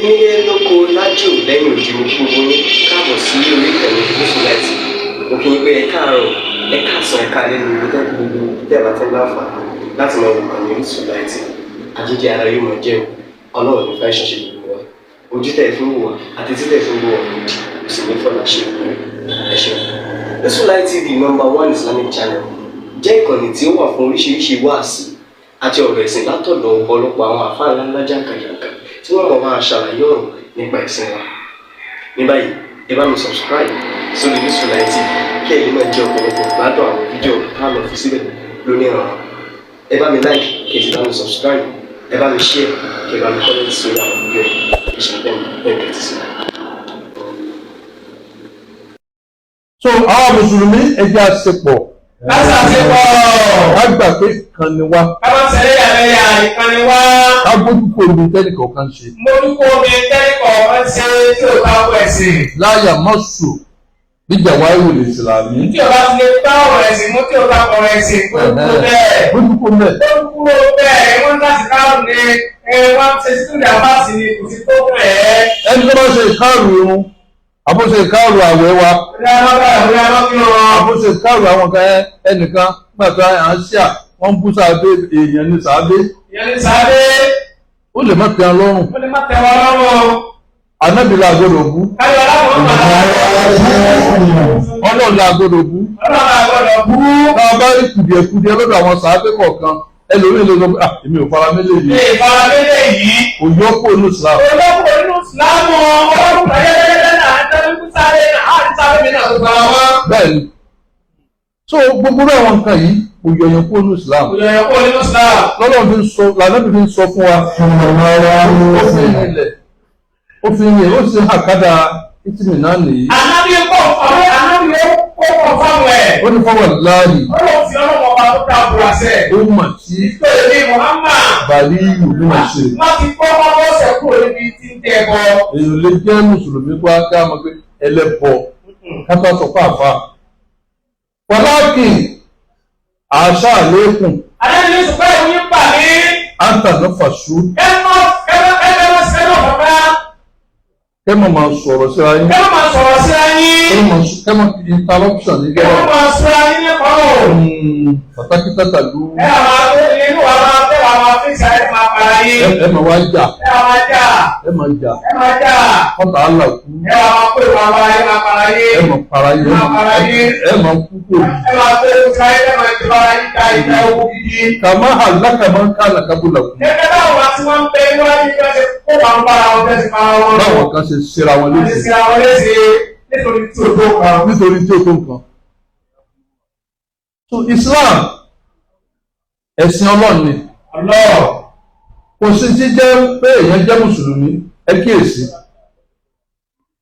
Nílé lóko lájò lẹ́yìn odi, mo kí gbogbo yín káàbọ̀ sí orí ìkànnì Gúúsùláìtì. Mo kí yín pé ẹ káàárọ̀, ẹ káàsán, ẹ káalẹ́ ní ibi tẹ́ gbogbo tẹ́ bá tẹ́ láǹfààní láti máa wò kàn ní Gúúsùláìtì. Àjíjẹ ara yóò máa jẹun, Ọlọ́run ní fẹ́ ṣẹṣẹ gbogbo wa. Ojú tẹ́ fi ń wò wá àti tí tẹ́ fi ń wò wá òdì kò sì ní fọlá ṣe ìpínlẹ̀. Ẹ ṣeun. Gúúsùláìtì TV, number one Islamic channel, jẹ́ ìkànnì tí ó wà fún oríṣiríṣi wáàsí àti ọ̀rọ̀ ẹ̀sìn látọ̀dọ̀ ọ̀pọ̀lọpọ̀ àwọn àfáà ńláńlá jàǹkàjàǹkà tí wọ́n mọ̀ máa ṣàlàyé ọ̀rọ̀ nípa ẹ̀sìn wa. Ní báyìí, ẹ bá mi subscribe sórí Gúúsùláìtì TV kí ẹ lè máa jẹ ọ̀pọ̀lọpọ̀ gbádùn àwọn fídíò tá a lọ fi síbẹ̀ lónìí ọ̀rọ̀. Ẹ bá mi like, kí ẹ sì bá mi subscribe, ẹ bá mi share, kí ẹ bá mi comment sórí àwọn fídíò yìí. Ẹ ṣe bẹ́ẹ̀ bẹ́ẹ̀ tẹ́tí sí i. So àwọn mùsùlùmí, ẹ jẹ́ àṣepọ̀. Lásàsìpọ̀. Ká gbà pé kan ni wá. Ká má ṣẹlẹ̀ yàmẹ̀yà, ìkànnì wá. Ká gbójú kó ibi tẹ́nìkan kan ṣe. Mójúkó omi tẹ́lẹ̀kọ̀ kan ṣe tí ò bá wọ ẹ̀sìn. Láyà mọ́sù níjà wáyé wò lè ìsìlámì. Tí o bá ti lè bá ọ̀rọ̀ ẹ̀sìn mú, tí o bá ọ̀rọ̀ ẹ̀sìn, gbogbo bẹ́ẹ̀. Gbójú kó mẹ́. Ó kúrò bẹ́ẹ̀, wọ́n láti káwọn ní wọ́n ṣe sílẹ̀ àbáṣe ni kò sí tó bẹ́ẹ̀. Ẹni tó bá ṣe ìkáàrù irun, àbó ṣe ìkáàrù àwẹ̀ wa, àbó ṣe ìkáàrù àwọn kan, ẹnìkan nígbà tó à ń ṣíà wọ́n ń bú sàábé, èèyàn ní sàábé. Ìyẹn ní sáré. Ó lè má tẹ́ ọ lọ́rùn. Ó lè má tẹ́ wa lọ́rùn. Ànábì la gbọ́dọ̀ bú. Káyọ̀ aláwọ̀ máa. Ọlọ́run la gbọ́dọ̀ bú. Ọlọ́run àgbọ̀dọ̀ bú. Tá a bá rí kùdìẹ̀kudiẹ lọ́dọ̀ àwọn sàábé kọ̀ọ̀kan, ẹlòmíì lè sọ pé, "Ah, èmi ò fara mélé Ní yìí." ìfaramẹ́lẹ̀ yìí. Kò yọ kó inú Islam. Olóko nínú ìsìlámù ọlọ́run ayẹ́lẹ́lẹ́ náà ń tẹ́lẹ̀ kú sáré náà á ti sáré mi náà tó gbà wọ́n. Bẹ́ẹ̀ ni. So gbogbo bẹ́ẹ̀ wọn nǹkan yìí kò yọ̀yàn kó inú Islam. Òyìnbó kó nínú ìsìlámù. Lọ́lọ́run fi ń sọ, lànàbí fi ń sọ fún wa. Ó fi ń ilẹ̀, ó fi ń yẹ, ó sì ń àkádà ìtìmì náà nìyí. Ànábì kọ̀ ọ̀rẹ́, ànábì ó kọ̀ fáwọn ẹ̀. Ó ní fọwọ́ láàyè. Ọlọ́run fi ọlọ́run ọba tó dá bùrà sẹ̀. Ó mà tí Tó lè ní Muhammad. bàrí ìlú náà ṣe. Wọ́n ti kọ́ ọmọ ọ̀sẹ̀ kúrò níbi tí ń tẹ̀ bọ̀. Èèyàn lè jẹ́ mùsùlùmí kó á ká mọ̀ pé ẹlẹ́bọ kátó sọ pé àfa. Wàláàkì àṣà àlékún. Ànábì ní sùpẹ́ ìwé pa mí. Àǹtà náà fàṣú. Ẹ má ẹ má ẹ má sẹ́nu bàbá. Kẹ́ mọ̀ máa sọ̀rọ̀ síra yín. Ẹ má máa sọ̀rọ̀ síra yín. Kẹ́ mọ̀ interruption ní Ẹ gẹ́gẹ́. má máa sọ́ra yín nípa o. Pàtàkì tàtàlú. Ẹ máa inú wa máa fẹ́ wa máa fi ṣe, ẹ máa para yín. Ẹ máa wá jà. Ẹ máa jà. Ẹ máa jà. Ẹ máa jà. Kọ́tà àlà kú. Ẹ máa kó ìwà wa, ẹ máa para yín. Ẹ máa para yín. Ẹ máa para yín. Ẹ máa kú kò yìí. Ẹ máa fẹ́ ṣe, ẹ máa ti para yín ká ìjà owó gidi. Kàmá àlákàmá ń ká àlàkábùlà kú. Gẹ́gẹ́ báwọn àti wọ́n ń bẹ níwájú bí wọ́n ṣe kó wa ń bára wọn fẹ́ sí para wọn. Báwọn kan ṣe ṣera wọn Wọ́n ti léṣe. ṣe àwọn léṣe nítorí tí o tó kan. Nítorí tí ó tó nǹkan. So Islam, ẹ̀sìn Ọlọ́run ni. Allah. Kò sí ti jẹ́ pé èèyàn jẹ́ mùsùlùmí, ẹ kíyèsí.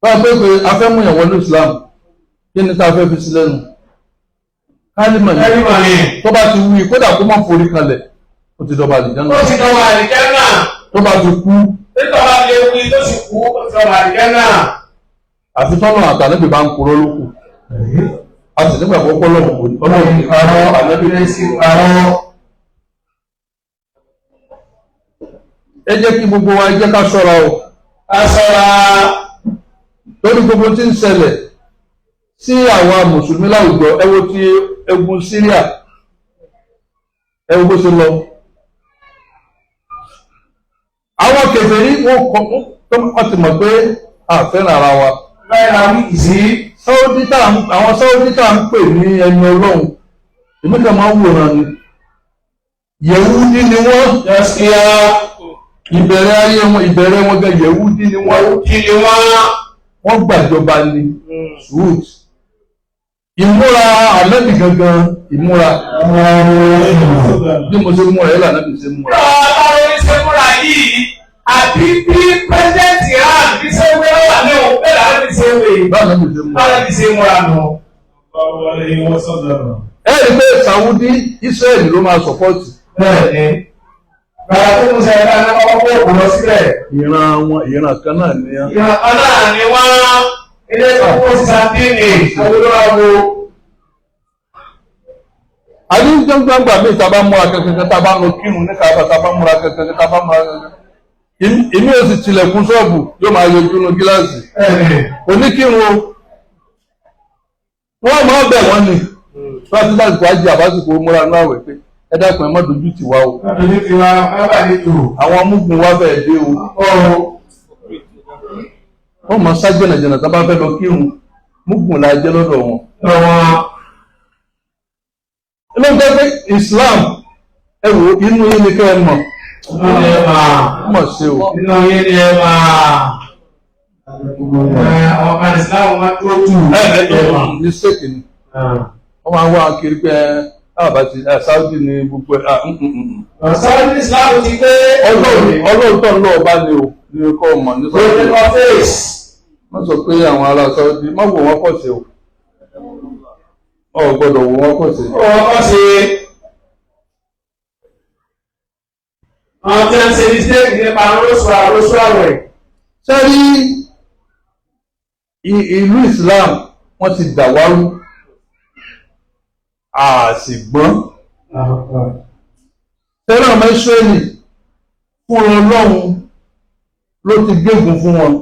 Báwo pé pé a fẹ́ mú ìyàwó ní Islam, kí ni tá a fẹ́ fi sí lẹ́nu? Kálímà ni. Ẹni mà ní. Tó bá ti wí, kódà kó má forí kalẹ̀, ó ti dọba àlìjánnà. Ó ti dọ̀wọ́ àlìjẹ́nà. Tó bá ti kú, Nítorí wàá lè wí tó sì kú, ó ti dọ̀wọ́ àlìjẹ́nà. Àfi tọ́nà àtàlẹ́bí bá ń kúrọ́ lókù. A sì nígbà pọ́pọ́ lọ́wọ́ kò ní. Ọlọ́run ní parọ́, ànábì ní sí parọ́. Ẹ jẹ́ kí gbogbo wa, ẹ jẹ́ ká ṣọ́ra o. Ká ṣọ́ra. Lórí gbogbo tí ń ṣẹlẹ̀ sí àwa mùsùlùmí láwùjọ, ẹ wo ti egun Syria, ẹ wo bó ṣe lọ. Àwọn kèfèrí wọn kọ, wọ́n ti mọ̀ pé a fẹ́ràn ara wa. Báyìí la wí sí. Sáúdí tá à ń àwọn Sáúdí tá à ń pè ní ẹni Ọlọ́run, èmi kàn máa ń wòran ni. Yẹ̀wúdí ni wọ́n. Yọ̀síà. Ìbẹ̀rẹ̀ ayé wọn, ìbẹ̀rẹ̀ wọn gan, Yẹ̀wúdí ni wọ́n. Kí ni wọ́n? Wọ́n gbàjọba ni Saud. Ìmúra ànábì gangan, ìmúra bí mo ṣe múra yìí lànàbì ṣe múra. Báwo ni ṣe múra yìí? Àbí bí Pírẹ́sidẹ̀ntì Iran bí ṣe wé wà ní òun bẹ́ẹ̀ làwọn ti ṣe wé. Báwo lànàbì ṣe múra. Báwo ni ṣe múra nù? Ẹ rí i pé Saudi, Israel ló máa sọpọ́ọ̀tì. Bẹ́ẹ̀ni. Bàbá tó ń sẹ́yìn náà kọ́kọ́ kó òkú lọ síbẹ̀. Ìran wọn, ìran kan náà ni wọn. Ìran kan náà ni wọ́n ilé tó kó sàdínì awolowó. Àbí gbàngbàngbà míì tá a bá múra kankan, tá a bá lọ kírun ní Kaaba, tá a bá múra kankan, tá a bá múra kankan. Ìmí ò sì tilẹ̀kùn ṣọ́ọ̀bù yóò máa yọjú nu gíláàsì. Oníkírun o. Wọ́n máa bẹ̀ wọ́n ni. Láti lásìkò ajé àbásìkò múra náà wẹ̀ pé ẹ dákun ẹ má dojú tì wá o. Àwọn amúgun wa bẹ̀ dé o. Wọ́n máa sá jẹ̀nàjẹ̀nà tá a bá fẹ́ lọ kírun. Múgùn la jẹ́ lọ́dọ̀ wọn. Ló ń jẹ́ pé Islam ẹ wò inú yín ni kẹ́ ẹ mọ̀. Mọ̀ sí o. Inú yín ni ẹ máa. Ọmọ Islam máa tó jù. Mistake ni. Wọ́n máa ń wá kiri pé àbá ti Saudi ni gbogbo ẹ̀. Saudi Islam ti pé. Ọlọ́run tó ń lọ ọba ni o ní kọ́ ọmọ ní Saudi. Wọ́n sọ pé àwọn ará Saudi má wò wọ́n pọ̀ sí o. Ọ̀ gbọ́dọ̀ wò wọ́n pọ̀ sí. Wọ́n pọ̀ sí. Àwọn tí wọ́n ṣe mistake nípa rọ́ṣù àrọ́ṣù àwẹ̀. Sẹ́rí ìlú Islam wọ́n ti dàwárú àsìgbọ́n. Sẹ́rí ọmọ Ísírẹ́lì fún Ọlọ́run ló ti gbégun fún wọn.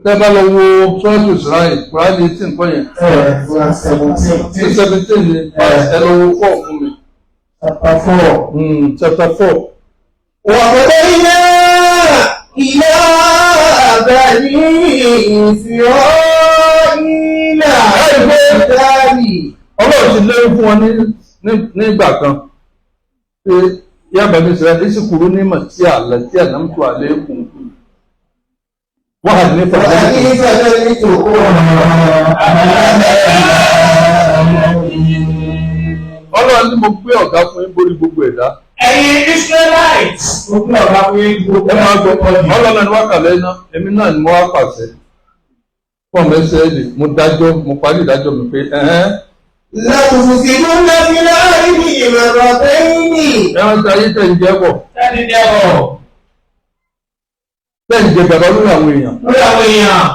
Tẹ́ bá lọ wo Sọ́ọ̀tù Israel, Kùránì 18 kọ́ yẹn. 17 ni ẹ lọ wo 4 fún mi. Chapter 4. Chapter 4. وقضينا إلى بني إسرائيل Ọlọ́run ti lérí fún wọn nígbà kan pé yá bàbá Israẹli ìsìnkúrú ní màtí àlẹ́ tí àdámtò àlékún wọ́n hà ní fàdé. Ọlọ́run ní mo gbé ọ̀gá fún yín borí gbogbo ẹ̀dá. Ẹ̀yin Israelites. Mo gbé ọ̀gá fún yín gbogbo Ẹ máa gbọ́ Ọlọ́run ní wákàlẹ́ iná èmi náà ni mo wá pàṣẹ. Fún ọmọ Ísírẹ́lì mo dájọ́ mo parí ìdájọ́ mi pé ẹ̀hẹ́n. لتفسدن في الأرض مرتين Ẹran tí ayé tẹ̀ ń jẹ́ bọ̀. Tẹ́ni jẹ́ bọ̀. Tẹ̀ ń jẹ gàba lórí àwọn èèyàn. Lórí àwọn èèyàn.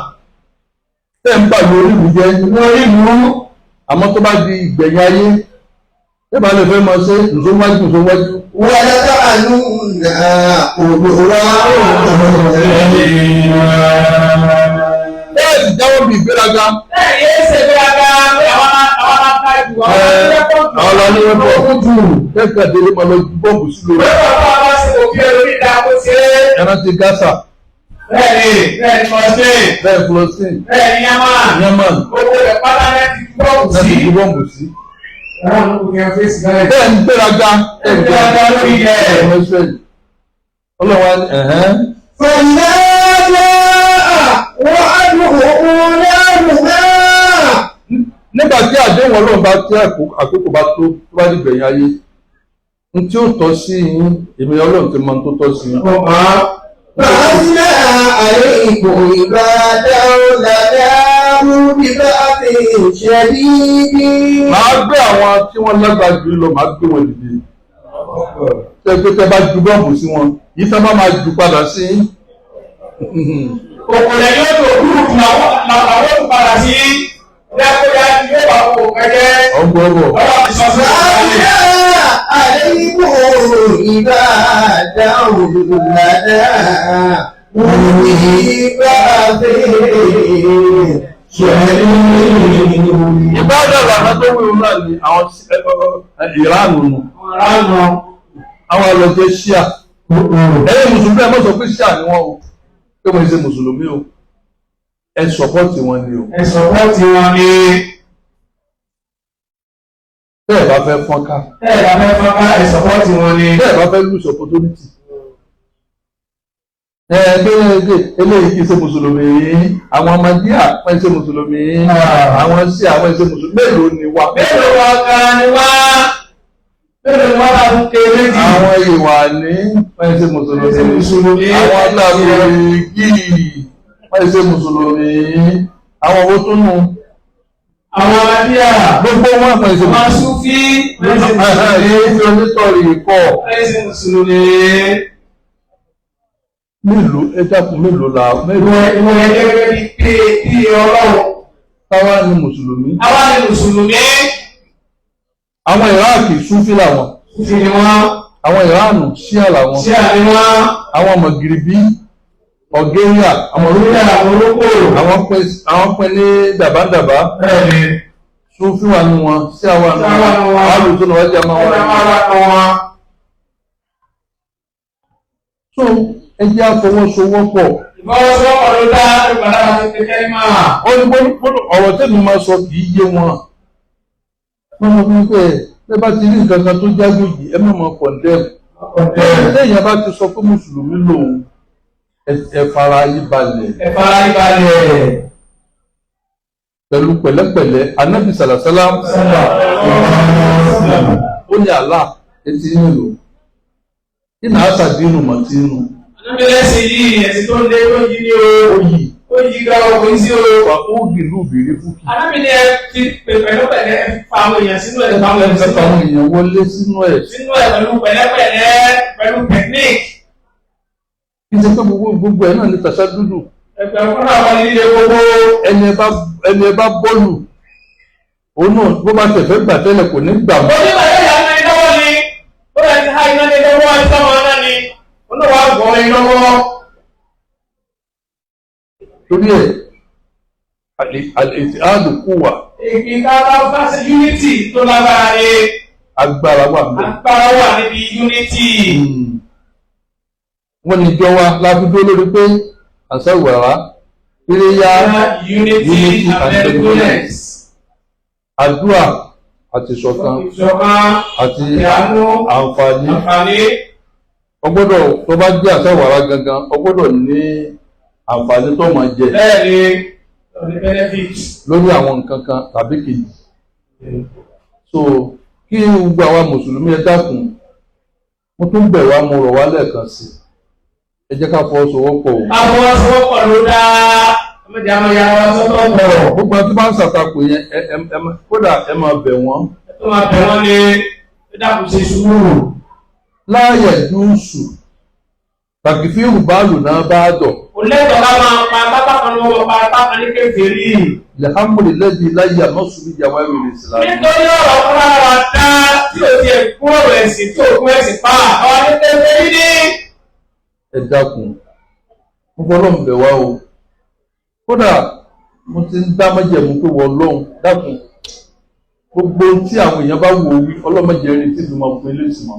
Tẹ̀ ń bà lórí ìlú jẹ́. Lórí ìlú. Àmọ́ tó bá di ìgbẹ̀yìn ayé, ẹ bá lè fẹ́ máa ṣe nzówájú nzówájú. ولتعلن Bẹ́ẹ̀ sì jáwọ́ bí ìgbéraga. Bẹ́ẹ̀ ni ṣe ìgbéraga pé àwọn aláǹkà jù àwọn Àwọn aláǹkà jù. Kẹ́kẹ́ délé máa lọ ju bọ́ọ̀bù sí lórí. Bẹ́ẹ̀ bá wà sí òkè orí ìdá kó ṣe é. Ẹran ti Gaza. Bẹ́ẹ̀ni, bẹ́ẹ̀ni Palestine. Bẹ́ẹ̀ Palestine. Bẹ́ẹ̀ni Yaman. Yaman. Gbogbo rẹ̀ pátá náà ti ju bọ́ọ̀bù sí. Náà ti ju bọ́ọ̀bù sí. Bẹ́ẹ̀ ni gbéraga. Bẹ́ẹ̀ ni gbéraga lórí ilẹ̀. Ọlọ́run wa ni ẹ̀hẹ́n. فإذا جاء وعده أولاهما Nígbà tí àdéhùn Ọlọ́run bá tí àkókò bá tó tó bá dìgbẹ̀yìn ayé, n tí ó tọ́ sí yín, èmi Ọlọ́run ti mọ ohun tó tọ́ sí yín. بعثنا عليكم عبادا لنا ببأس شديد Màá gbé àwọn tí wọ́n lágbàá jù lọ, màá gbé wọn dìde. Ṣé pé tẹ́ bá ju bọ́ọ̀bù sí wọn, yìí tẹ́ bá máa jù padà sí yín. Òkùnrin yóò tó kúrú làwọn tó padà sí lẹ́kọ̀ọ́yà yóò bá kó kẹ́kẹ́. Ọgbọ́gbọ̀. Ọlọ́run ti sọ fún wa. بعثنا عليكم عبادا لنا ببأس شديد Ìbádà làwọn tó wíwú náà ni àwọn Ìránù nù. Àwọn àlọ́jẹ́ ṣíà. Ẹ̀yin Mùsùlùmí ẹ má sọ pé ṣíà ni wọ́n o. Pé wọ́n ṣe Mùsùlùmí o. Ẹ sọ̀pọ̀tì wọn ni o. Ẹ sọ̀pọ̀tì wọn ni. Bẹ́ẹ̀ bá fẹ́ fọ́nká. Bẹ́ẹ̀ bá fẹ́ fọ́nká ẹ sọ̀pọ̀tì wọn ni. Bẹ́ẹ̀ bá fẹ́ lose opportunity. Ẹ̀ẹ́dẹ́gbẹ́ eléyìí kì í ṣe Mùsùlùmí. Àwọn Ahmadiyya wọ́n ṣe Mùsùlùmí. Àwọn ṣí àwọn ṣe Mùsùlùmí. Mélòó ni wá? Mélòó wa gan ni wá? Mélòó ni wá bá tún kéré jù? Àwọn ìwà ní wọ́n ṣe Mùsùlùmí. Àwọn aláàbòrìgì wọ́n ṣe Mùsùlùmí. Àwọn owó tó nù. Àwọn Ahmadiyya. Gbogbo wọn wọ́n ṣe Àwọn Mùsùlùmí. Súfí wọ́n ṣe Mùsùlùmí. Èyí onítọ̀rì kọ̀. Wọ́n ṣe Mùsùlùmí. Mélòó ẹ dákun mélòó la mélòó Ìwọ ẹgbẹ́ gẹ́gẹ́ bí pé bí Ọlọ́run. táwa ni Mùsùlùmí. Àwa ni Mùsùlùmí. Àwọn Ìráàkì Súfí làwọn. Súfí ni wọ́n. Àwọn Ìránù ṣíà làwọn. Ṣé àríwá Àwọn Mọ̀gìrìbí, Algeria, àwọn orí àwọn olóko. Àwọn pín ní dàbádàbá. Bẹ́ẹ̀ni. Súfì wà nù wọn, ṣíà wà nù Ṣíà wà nù wọn, wọn. alùsùn náà wájà máa wà Ẹ̀rọ nù wọn. wà nù wọn. So ẹ jẹ́ àfọwọ́sowọ́pọ̀. Ìfọwọ́sowọ́pọ̀ ló dá ìgbàlá àti kékeré máa. Ó ní ọ̀rọ̀ tẹ́mi máa sọ kì í yé wọn. Wọ́n sọ fún mi pé ẹ bá ti rí nǹkan kan tó jágòjì, ẹ má máa condemn. Lẹ́yìn bá ti sọ pé mùsùlùmí lòun, ẹ fara yín balẹ̀ Ẹ fara yín balẹ̀. pẹ̀lú pẹ̀lẹ́pẹ̀lẹ́. Anabi sàlàsálà ó ní àlá etí yín lò iná àṣàdínù mọ̀tínú. Anábìlẹ́sìn yìí ẹ̀sìn tó ń lé tó yí ní o. Ó yí. Ó yí ga ọkùnrin sí o. Wà ó gìlú bìrí fúkì. Anábìlẹ̀ ẹ fi pẹ̀lẹ́pẹ̀lẹ́ ẹ fa àwọn èèyàn sínú ẹ̀, fa àwọn èèyàn Ẹ sínú fa àwọn èèyàn wọlé sínú ẹ̀. Sínú ẹ̀ pẹ̀lú pẹ̀lẹ́pẹ̀lẹ́, pẹ̀lú technique. Kí n ṣe pé gbogbo ẹ̀ náà ní tàṣà dúdú. Ẹgbẹ̀rún kan náà wọ́n ní ilé gbogbo. Ẹni ẹ bá bọ́ọ̀lù òun náà, bó bá tẹ̀fẹ́ gbà tẹ́lẹ̀, kò ní gbà mọ́. Onígbà yóò yà ní lọ́wọ́ ni, ó yà ti há iná ní lọ́wọ́ àti sọ́mọ náà ni, ó náà wà gbọ́ ní lọ́wọ́. Torí ẹ̀ àlètí àlùkù wà. Ìka bá bá sí unity tó lágbára ni. Agbára wà mẹ́. Agbára wà níbi unity. Wọ́n ní jọ wa láti dúró lórí pé àṣàwàrà iléyà Unity unity and and benevolence. Àdúrà àti ìṣọ̀kan Ìṣọ̀kan àti ìyanu àǹfààní. Àǹfààní. Ọgbọ́dọ̀ tó bá jẹ́ àṣàwàrà gangan, ọgbọ́dọ̀ ní àǹfààní tó máa jẹ Bẹ́ẹ̀ni, the benefit. lórí àwọn nǹkan kan tàbí kejì. So kí gbogbo àwa mùsùlùmí, ẹ dákun, mo tún bẹ̀ wá, mo rọ̀ wá lẹ́ẹ̀kan sí i, ẹ jẹ́ ká fọwọ́sowọ́pọ̀ o. Àfọwọ́sowọ́pọ̀ ló dáa. Ọmọdé àwọn ìyá wa sọ́tọ̀ọ̀tọ̀. Gbogbo àwọn tí bá ń ṣàtakò yẹn, ẹ ẹ ẹ kódà ẹ máa bẹ̀ wọ́n. Ẹ tó máa bẹ̀ wọ́n ní ẹ dákun, ṣe sùúrù. Láàyè dúùsù tàkìfíhù báàlù náà bá dọ̀. Kò lẹ́tọ̀ọ́ ká máa pa pápá kan ní wọ́n pa pápá kan ní kèfèrí. Alhamdulilayi láyé àmọ́sùn ìjàwá ìrìn ìsìlámù. Nítorí ọ̀rọ̀ fúnra wa dá tí ò tiẹ̀ kún ọ̀rọ̀ ẹ̀sìn, tí ò kún ẹ̀sìn pa àwọn ní kèfèrí ní. Ẹ dákun, mo fọlọ́n bẹ̀ wá o. Kódà mo ti ń dá májẹ̀mú pé wọ́n lọ́hùn, dákun, gbogbo tí àwọn èèyàn bá wò ó wí, ọlọ́mọdé rí tí mo máa fún ilé ìsìnmọ́,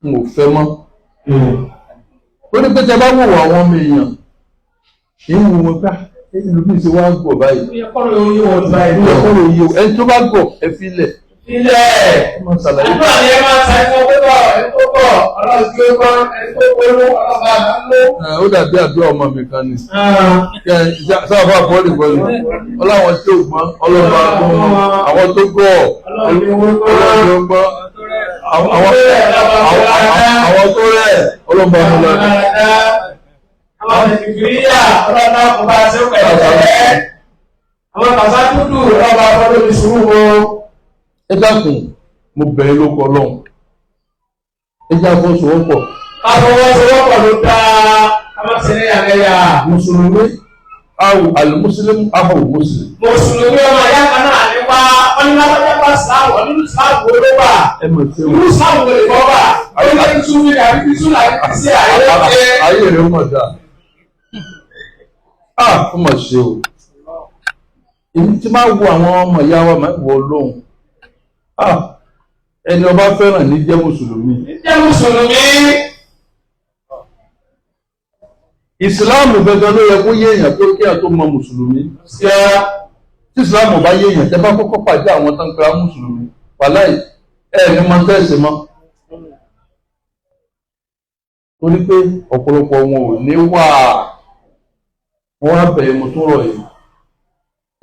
n ò fẹ́ mọ́. Ó ní pé tẹ bá wò wọ àwọn ọmọ èèyàn kì í wù wọn gbá ìlú mi ṣe wá gọ̀ báyìí. Ó yẹ kọ́rọ̀ yóò yóò wọ̀ báyìí. Ìlú ẹ̀kọ́ ló yẹ o. Ẹni tó bá gọ̀, ẹ fi lẹ̀. Ilẹ̀. Ẹ máa ṣàlàyé. Àdúrà ni ẹ máa ta ẹ̀kọ́ pípọ̀, ẹni tó bọ̀ ọlọ́run tí ó gbọ́, ẹni tó polú ọlọ́ba àbá ń lò. Ẹ, ó dàbí àdúrà ọmọ mi kan ni sáfà bọ́ọ̀lì bọ́ọ̀lì ọláwọn tí ò gbọ́n, ọlọ́ba gbọ́n, àwọn tó gbọ́, ọlọ́run ló gbọ́, àwọn tó rẹ̀, ọlọ́ba mú lọ. Àwọn ìfìyà ọlọ́dà kò bá ṣe pẹ̀lẹ́. Àwọn kàṣá dúdú ọlọ́ba fọdún ìṣòro wo. Ẹ dákun, mo bẹ̀rẹ̀ lóko ọlọ́run, ẹ jẹ́ àfọwọ́sowọ́pọ̀. Káfọwọ́sowọ́pọ̀ ló dáa, ká má ṣe ní àlẹ́yà. Mùsùlùmí awo alimuslim awo muslim. Mùsùlùmí ọmọ ìyá kan náà nípa wọn ní lábájá bá sáwọ nínú sáwọ ló wà. Ẹ mọ̀ tí o. Irú sáwọ lè bọ́ wà. Ó lè tún mi àbí títún àbí sí àyè ṣe. Ayé rẹ̀ ó mọ̀ dáa, ah, ó mọ̀ ṣe o. Èmi tí máa wo àwọn ọmọ ìyá wa, máa wọ lóhùn, ah, ẹni ọba fẹ́ràn ní jẹ́ mùsùlùmí. Jẹ́ mùsùlùmí. Ìsìláàmù gangan ló yẹ kó yé èèyàn pé kí èèyàn tó mọ mùsùlùmí. Ṣé Tí ìsìláàmù bá yé èèyàn, tẹ́ bá kọ́kọ́ pàdé àwọn tó ń pera mùsùlùmí, wàláì ẹ ní mọ tẹ́sí mọ́, torí pé ọ̀pọ̀lọpọ̀ wọn ò ní wà. Wọ́n á bẹ̀rẹ̀, mo tún rọ̀ yìí,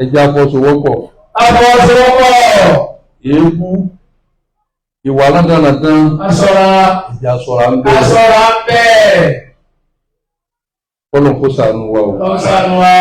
ẹ jẹ́ àfọwọ́sowọ́pọ̀. Àfọwọ́sowọ́pọ̀. Èébú, ìwà ládàládán, Aṣọra. ìjà sọ̀rọ̀ à ń bẹ̀rẹ̀. Aṣọra bẹ́ẹ̀. Kọ́lọ̀ kó ṣàánú wa o. Ọ̀sán wa.